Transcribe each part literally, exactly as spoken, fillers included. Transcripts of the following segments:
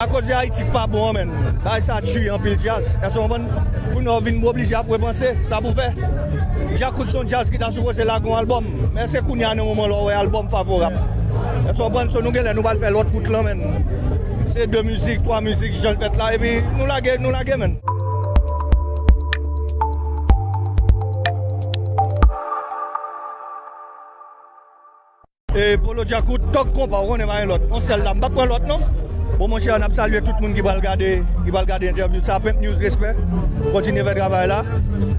Akoz de Ayiti k pa bon an, menn. Bagay sa tchwi anpil djaz. Èske w konprann? Kounye a w vin oblije ap repanse sa pou fè. Djakout se yon djaz ki ta sipoze lage yon albòm. Men se kounye a nan moman lè w wè albòm favorab. Èske w konprann? So nou genlè nou pral fè lòt wout lan, menn. Se de mizik, twa mizik, jan l fèt la, epi nou lage, nou lage, menn. E Polo Djakout, Tòg Konpa, ou konnen pa gen lòt. On sèl la, m p ap pran lòt non. Bon, monchè, n ap salye tout moun ki pral gade, ki pral gade entèvyou sa. Pimp News, respè. Kontinye fè travay la.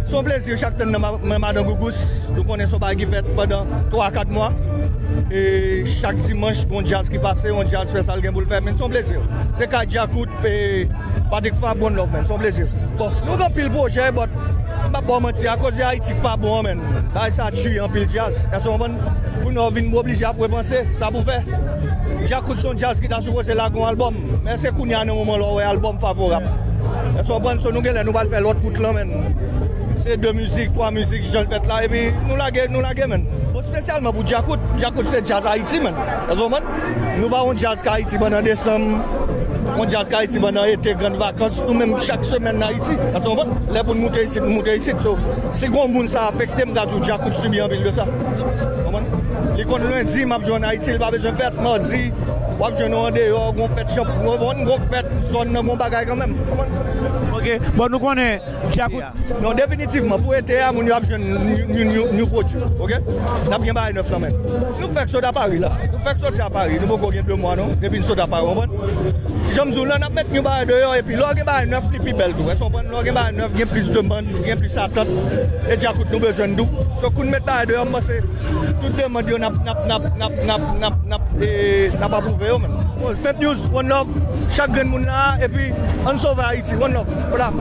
Se yon plezi chak tan nan ma- men madan Gougous. Nou konnen se yon bagay ki fèt pandan twa, kat mwa. E chak dimanch, gon djaz ki pase, yon djaz fè sa l gen pou l fè. Men se yon plezi. Se kay Djakout, e Patrick Fab, one love, man. Se yon plezi. Bon, nou gen anpil pwojè, but m p ap ba w manti, akoz de Ayiti k pa bon an, menn. Bagay sa tchwi anpil djaz. Èske w konprann? Kounye a w vin oblije ap repanse sa pou fè. Djakout se yon djaz ki ta sipoze lage yon albòm. Men se kounye a nan moman lè w wè albòm favorab. Èske w konprann? So nou genlè nou pral fè lòt wout lan, menn. Se de mizik, twa mizik, jan l fèt la, epi nou lage, nou lage, menn. Bon, espesyalman pou Djakout. Djakout se djaz Ayiti, menn. Èske w konprann? Nou pa yon djaz k Ayiti pandan desanm, yon djaz k Ayiti pandan ete, grann vakans, nou menm chak semèn Ayiti. Èske w konprann? Lè pou n moute isit, nou moute isit. So, si gon moun sa afekte, m ka di w Djakout sibi anpil de sa. Konprann? Li konn lendi, m ap jwe ann Ayiti, li pa bezwen fèt, madi, w ap jwenn nou andeyò, gon fèt chanp, gon, gon, gon fèt zòn nan, gon bagay kanmenm. Konprann? Ok, bon, nou konnen Djakout. Non, definitivman, pou ete a, moun yo ap jwenn new, new, new, new pwodui, ok? N ap gen bagay nèf kanmenm. Nou fèk sot a Pari la. Nou fèk soti a Pari. Nou poko gen de mwa, non? Depi n sot a Pari, w konprann? Jan m di w lan, n ap met new bagay deyò, epi lè w gen bagay nèf, li pi bèl tou. Èske w konprann? Lè w gen bagay nèf, gen plis demann, gen plis atant. E Djakout, nou bezwen n tou. So, kou n met bagay deyò, m panse tout demann yo, n ap, n ap, n ap, n ap, n ap, n ap, n ap, e, n ap apwouve yo, menn. Bon, Pimp News, one love. Chak grenn moun la, epi ann sove Ayiti, one love. Hola.